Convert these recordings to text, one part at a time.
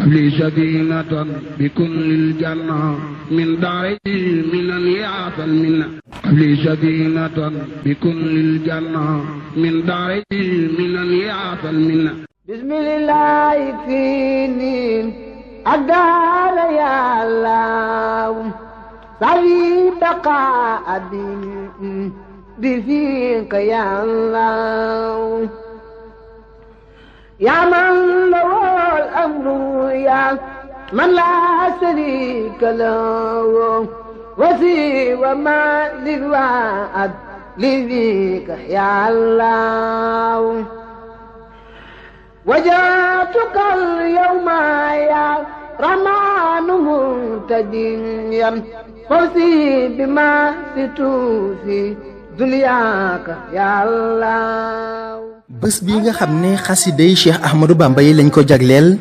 لي سكينة بكل الجنة من داري من يعطى المنة لي سكينة بكل الجنة من داري من يعطى المنة بسم الله يكفيني أقدر يا الله صلي بقاء بفيك يا الله يا من له الأمر يا من لا شريك له وسوى ما للوعد لذيك يا الله وجاتك اليوم يا رمان منتجيا فوزي بما ستوفي دنياك يا الله bés bi nga xam ne xasida yi Cheikh Ahmadou Bamba yi lañ ko jagleel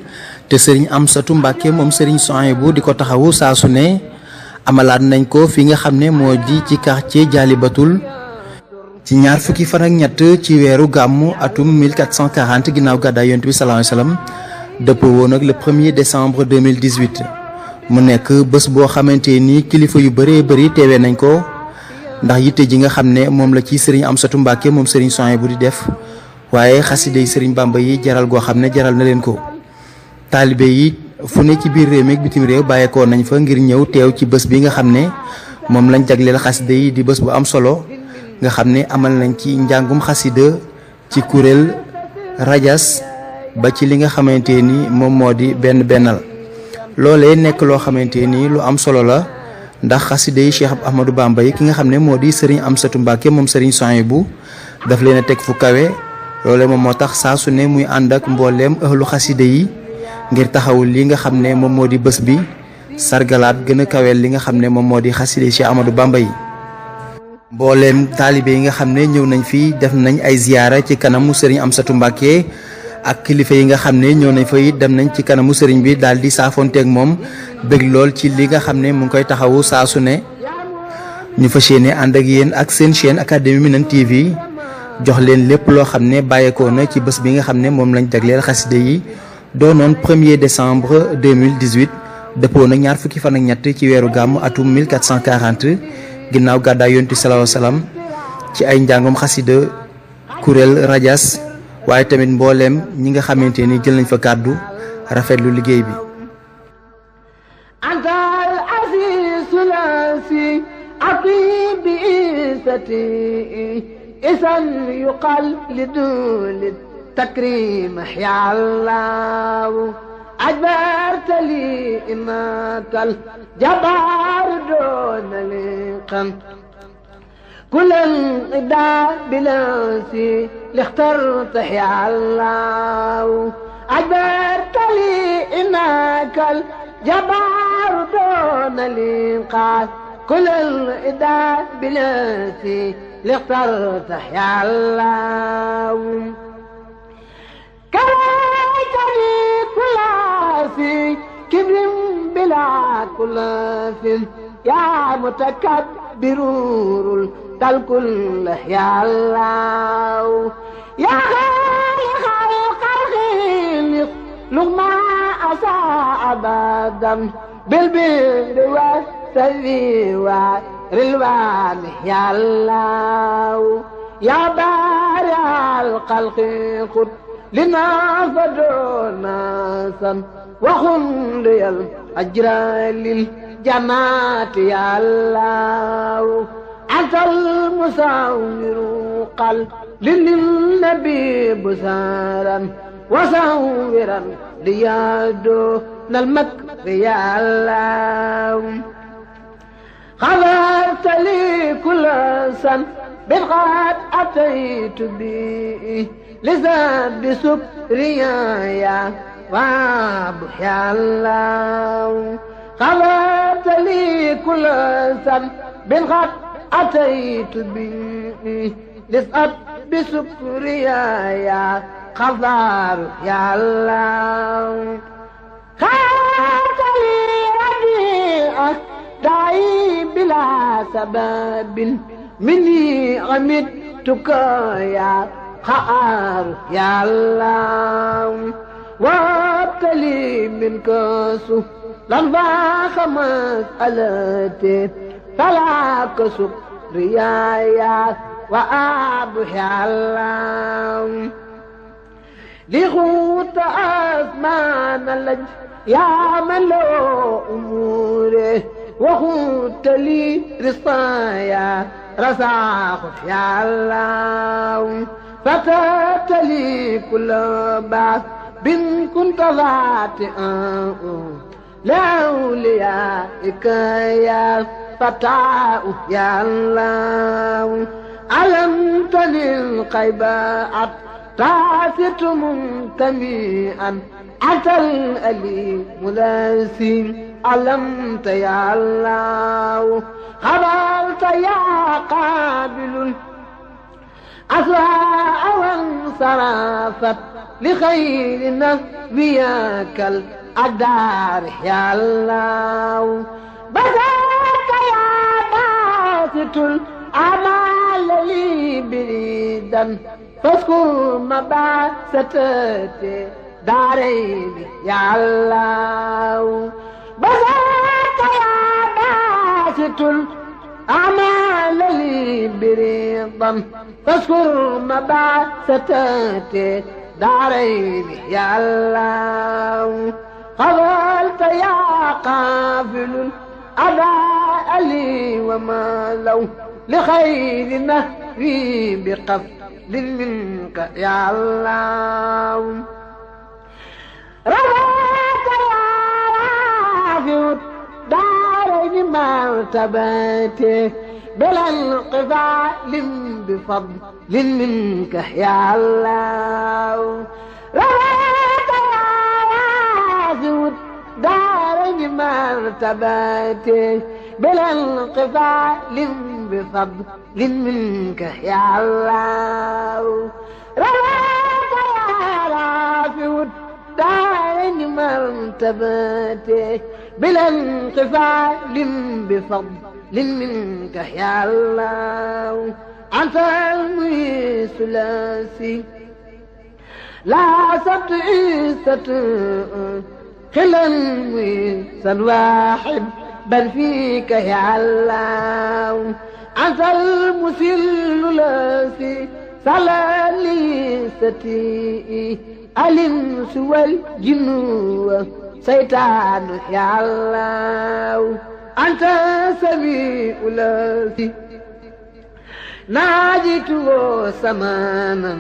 te sëriñ Amsatou Mbàkke moom sëriñ Souhaïbou di ko taxawu saa su ne amalaat nañ ko fi nga xam ne moo di ci quartier Dialibatul ci ñaar fukki fan ak ñett ci weeru gàmmu atum 1440 ginnaaw gàddaay Yonent bi sallallahu alayhi wasallam dëppoo woon ak le 1er décembre 2018 mu nekk bés boo xamante ni kilifa yu bëree bëri teewee nañ ko ndax yitte ji nga xam ne moom la ci sëriñ Amsatou Mbàkke moom sëriñ Souhaïbou di def waaye xasida yi sëriñ Bamba yi jaral goo xam ne jaral na leen ko taalibe yi fu ne ci biir réew mi ak bitim réew bàyyeekoo nañ fa ngir ñëw teew ci bés bi nga xam ne moom lañ jagleel xasida yi di bés bu am solo nga xam ne amal nañ ci njàngum xasida ci kuréel rajas ba ci li nga xamante ni moom moo di benn bennal loolee nekk loo xamante ni lu am solo la ndax xasida yi Cheikh Ahmadou Bamba yi ki nga xam ne moo di sëriñ Amsatou Mbàkke moom sëriñ Souhaïbou daf leen a teg fu kawe loole moom moo tax saa su ne muy ànd ak mbooleem ëhlu xaside yi ngir taxawul li nga xam ne moom moo di bés bi sargalaat gën a kaweel li nga xam ne moom moo di xaside Cheikh Ahmadou Bamba yi mbooleem taalibe yi nga xam ne ñëw nañ fi def nañ ay ziyaara ci kanamu sëriñ Amsatou Mbàkke ak kilifa yi nga xam ne ñëw nañ fa it dem nañ ci kanamu sëriñ bi daal di saafonteeg moom bëgg lool ci li nga xam ne mu ngi koy taxawu saa su ne ñu fas yéene ànd ak yéen ak seen chaîne Académie Minane TV jox leen lépp loo xam ne bàyyeekoo na ci bés bi nga xam ne moom lañ jagleel xaside yi doonoon 1er décembre 2018 dëppoo na ñaar fukki fan ak ñett ci weeru gàmm atum 1440 ginnaaw gàddaay Yonent bi sallallahu alayhi wasallam ci ay njàngum xasida kuréel rajas waaye tamit mbooleem ñi nga xamante ni jël nañ fa kàddu rafetlu liggéey bi antal asisulasi aqib isati isan yuqal lidul takrim ya Allah ajbarta li imakal jabar don liqam كل انقضاء بلاسي لاخترت يا الله أجبرت لي إنك الجبار دون الإنقاذ كل الإداء بلاسي لاخترت يا الله كرهتني كل في كبر بلا كل في يا متكبر الكل يا الله يا خالق الخلق لغما أساء أبدا بالبر والسر والرلوان يا الله يا بارع الخلق خذ لنا فدعونا سن وخلي الأجر للجماعة يا الله أنت المساور قل للنبي بسارا وساورا ليادو المكر يا الله غفرت لي كل سن بالغاد أتيت به لزاد سكريا يا واب يا الله غفرت لي كل سن بالغاد أتيت به لزاد بسكريا يا خضار يا الله خاف لي رديئة دعي بلا سبب مني غمدتك يا خار يا الله وابت لي منك سهلا فاخ مسألتي فلا كسب ريايا وأبحي الله لغوت أزمان اللج يا من له أموره وغوت لي رصايا رزاق يا الله فتات لي كل بعث بن كنت ذاتئا لأوليائك يا فتاة يا الله علمتني القيبات تعثت منتميئا أتى الأليم لاسين علمت يا الله خبرت يا قابل أسواء وانصرفت لخير نبيك الأدار يا الله بذاك يا باسط الأعمال لي بريدا فاذكر مباستي دارين يا الله بذاك يا باسط الأعمال لي بريدا فاذكر مباستي دارين يا الله قبلت يا قافل الأداء لي وما لو لخير نهري بقصد منك يا الله رضاك يا رافع دارين مرتبتي بلا انقفال بفضل منك يا الله رضاك يا رافع دارين مرتبتي بلا انقفال بفضل منك يا الله رضاك يا رافع دارين مرتبتي بلا انقفال بفضل منك يا الله أنت المي ثلاثي لا سبت عيسة خلا المي واحد بل فيك يا الله أنت المسل لاسي سلالي ستي الإنس والجن سيطان يا الله أنت سميع لاسي ناجيته سمانا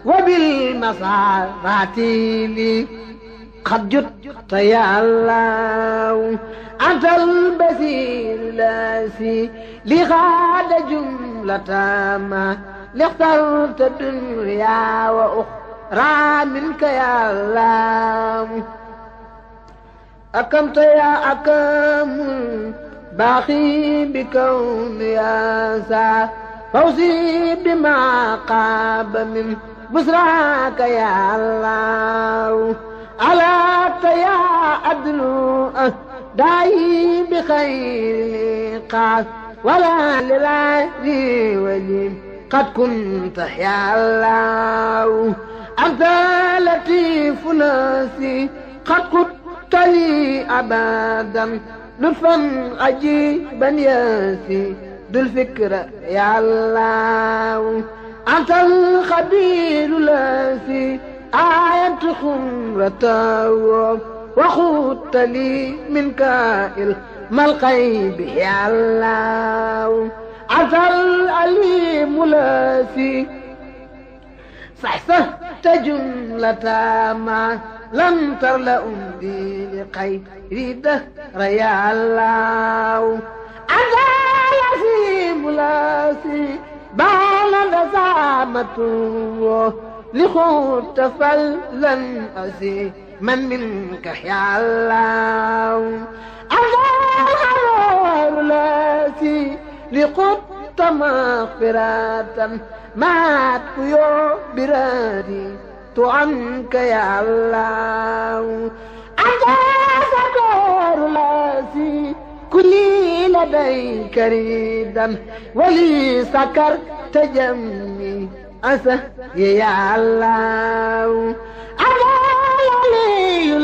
وبالمصارات لي قد جدت يا الله أنت البصير لاسي لغاد جملة ما لاخترت الدنيا وأخرى منك يا الله أكمت يا أكم باقي بكون يا سا فوزي بما قاب من بسراك يا الله ألا يا عدل داعي بخير قاس ولا للعدي ولي قد كنت يا الله أنت لطيف ناسي قد كنت لي أبدا لطفا عجيبا ياسي ذو الفكرة يا الله أنت الخبير لاسي آية خمرة وخدت لي من كائل ما الغيب يا الله أنت العليم لاسي صحصحت جملة ما لم ترل أمدي لخير دهر يا الله أنت العليم لاسي بان دسامته لخوت فلن أسي من منك يا الله أنت لاسي لقدت مغفرة مات كيو برادي عنك يا الله أنت سكور لاسي كلي لديك ريدا ولي سكر تجمي أسه يا الله أنا لي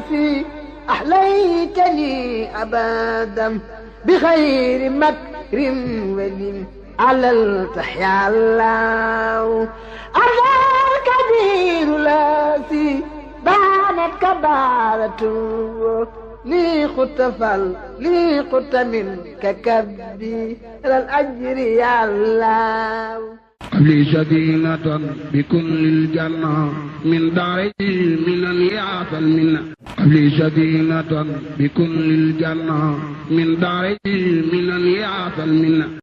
لاسي أحليتني أبدا بخير مكر ولم على التحيا الله أرضاك دين لاسي بانت كبارته لي خطفل لي خط منك كبي الأجر يا الله لي سكينة بكل الجنة من داري من يعطى المنة لي سكينة بكل الجنة من داري من يعطى المنة